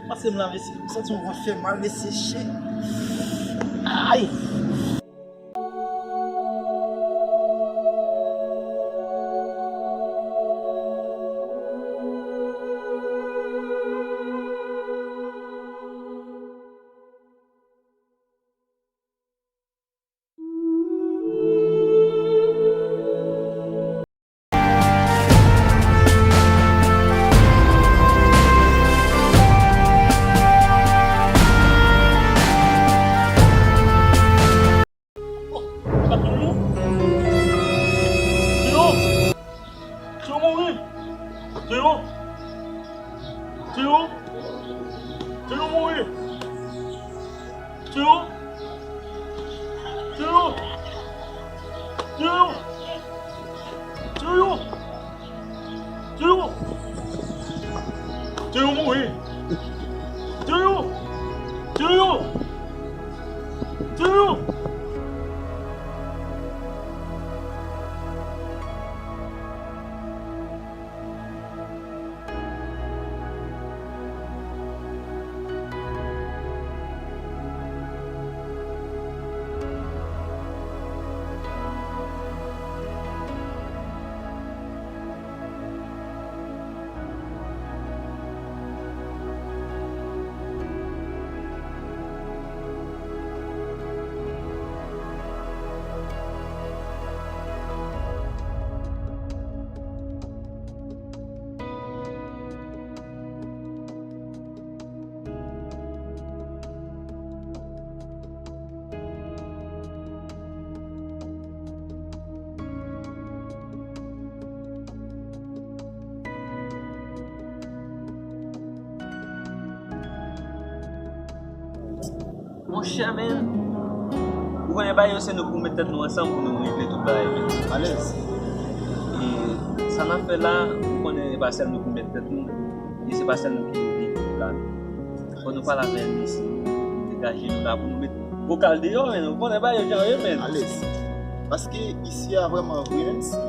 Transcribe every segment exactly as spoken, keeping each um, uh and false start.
Pase m la, mesye. M santi yon vant fè mal, mesye, shit. Ay! Tiyo! Tiyo mouri! Tiyo! Tiyo! Tiyo mouri! Tiyo! Tiyo! Tiyo! Tiyo! Tiyo! Tiyo mouri! Tiyo! Tiyo! Tiyo! Monchè, men, ou konnen bagay yo se nou pou met tèt nou ansanm pou nou regle tout bagay, men. Alèz. E sa n ap fè la, ou konnen e pa sèl nou pou met tèt nou, e se pa sèl nou ki regle tout la. Fò nou pale avè M S, degaje nou la pou nou met vokal deyò, men, ou konnen bagay yo jan ye, men. Alèz. Paske isi a vrèman vre, menm si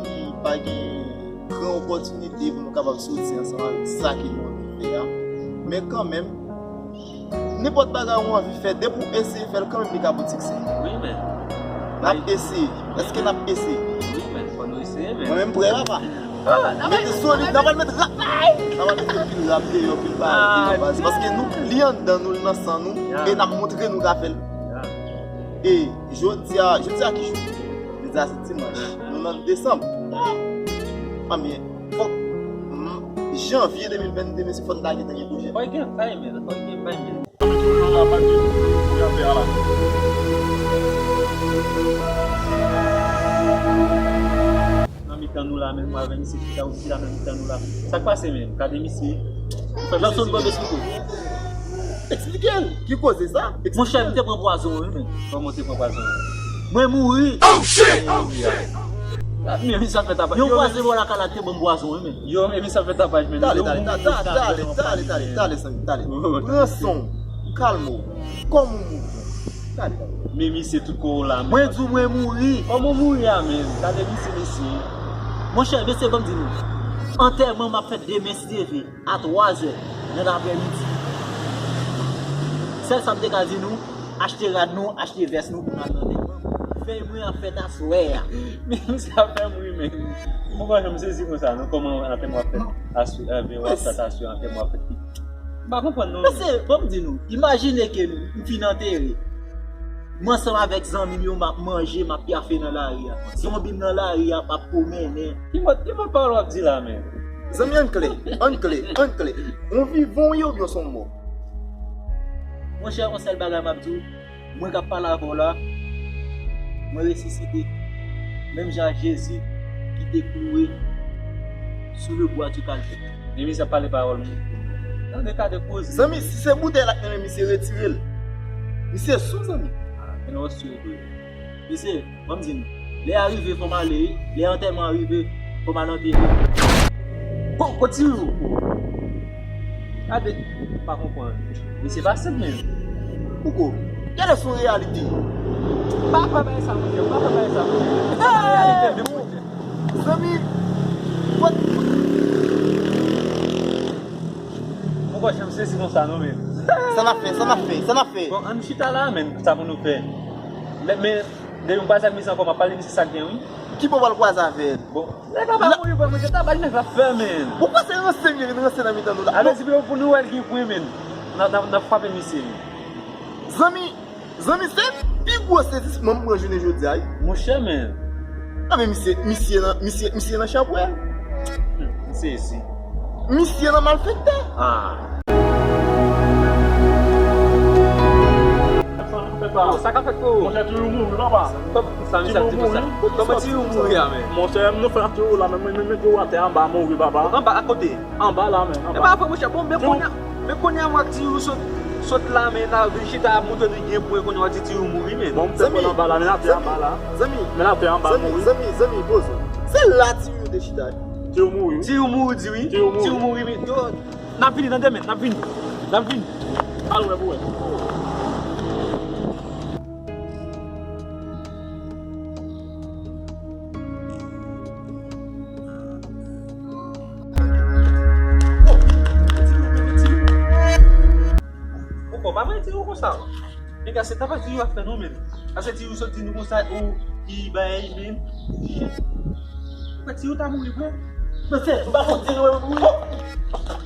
pa gen gran opòtinite pou nou kapab soti ansanm avèk sa ke nou anvi fè a. Men kanmenm, nenpòt bagay ou anvi fè, depi w eseye fè l, kanmenm li ka pot siksè. Wi, men. N ap eseye. Èske n ap eseye? Wi, men. Fò nou eseye, men. Mwen menm prè, papa. Mete solid, n ap al met rap. N ap al met pil rap deyò, pil bagay deyò, baz. Paske nou, li anndan nou, li nan san nou, e n ap montre nou ka fè l. E jodi a, jodi a ki jou? Jodi a se dimanch. Nou nan desanm. Anben, fòk, mm, janvye de mil venn de, mesye, fò n ta gentan gen pwojè. Fò gen pay, men. Fò gen pay, men. Sa mwen di w yo la, pa di w yo fè a la. Nan mitan nou la, menm mwen avè misye ki ta osi la nan mitan nou la. Sa k pase menm? Gade misye. Jackson, ban m esplike w. Eksplike l. Ki koze sa? Monchè, m te pran pwazon, wi, men. Kòman w te pran pwazon? Mwen mouri. Oh, shit! Oh, shit! Men, men sa fè tapaj. Yon vwazen bò lakay la te ban m pwazon, wi, men. Yo, men, men sa fè tapaj, men. Tale, tale, tale, tale, tale, tale, tale, zanmi, tale. Pran san w, kalme w. Kòman w mouri? Tale, tale. Men misye tout kò w la, men. Mwen di w mwen mouri. Kòman w mouri a, men? Gade misye, mesye. Monchè, mesye, ban m di nou. Antèman m ap fèt demen, si Dye vle. A twazè nan aprèmidi. Sèl sa m te ka di nou, achte rad nou, achte vès nou pou n al nan antèman. Vèy mwen an fèt aswè a. Men misye ap fè m ri, men. Mwen pa janm sezi konsa, non, kòman antèman w ap fèt aswè, eh, ben, w ap fèt aswè, antèman w ap fèt. M pa konprann, non. Mesye, ban m di nou, imajine ke nou, m fin antere. M ansanm avèk zanmi m yo, m ap manje, m ap pyafe nan lari a. Zonbi m nan lari a, m ap pwomennen. Ki mòd, ki mòd pawòl w ap di la, men? Zanmi, ann klè, ann klè, ann klè. Ou vivan w ye oubyen w se yon mò? Monchè, yon sèl bagay m ap di w, mwen k ap pale avè w la, mwen resisite. Menm jan ak Jezi ki te klouwe sou le bwa di Kalvè. Men misye ap pale pawòl moun. Tande, gade koze. Zanmi, si se boutèy la k nan men misye, retire l. Misye sou, zanmi. Ah, men w sou vre. Mesye, ban m di nou. Lè a rive, fò m ale, wi. Lè antèman an rive, fò m al antere. Ko, ko ti ou? Gade, m pa konprann. Mesye pa senp menm. Pouko? Gade son reyalite. Pa fè bagay sa, monchè. Pa fè bagay sa, monchè. Hey! Zanmi, what? Pòch mwen sezi konsa non men. Sa n ap fè, sa n ap fè, sa n ap fè? Bon, ann chita la men, sa pou nou fè. Men, men, depi m kwaze ak misye ankò, m ap pale misye sa k gen wi. Ki bò w pral kwaze avè l? Bon, nèg la pa mouri vre, men se tabal nèg la fè men. Ou panse ranse vin ranse nan mitan nou la? Ale di pou nou wè l gen pwen men. N a, n a, n a frape misye men. Zanmi, zanmi, se pi gwo sezisman m pran jounen jodi a wi. Monchè men. A men misye, misye nan, misye, misye nan chanpwèl. Misye isi. Misye nan malfektè. Ah. Sa k ap fèt pou ou? Monchè, Tiyou mouri papa. Kòman sa, misye ap di konsa? Kòman Tiyou mouri a men? Monchè, nou fè Tiyou la men, men, men, men Tiyou atè anba mouri papa. Anba a kote? Anba la men, anba. E pa vre monchè, bon, men kounye a, men kounye a m wè Tiyou sot, sot la men, n a vin chita ap montre li gen pwen, kounye a w ap di Tiyou mouri men. Bon, m te pran anba la, men atè anba la. Zanmi, men atè anba mouri. Zanmi, zanmi, poze. Se la Tiyou te chita. Tiyou mouri. Tiyou mouri di wi. Tiyou mouri. Tiyou mouri men. Yo, n ap vini nan demen, n ap vini. N ap vini. Al wè pou wè. Poko pa mwen di ou konsa. Nèg la se tabak di yo ap fè nou menm. Ase di ou sot di nou konsa ou ki bay menm. Mwen di ou ta mouri vre. Mesye, m pa konn di nou mouri.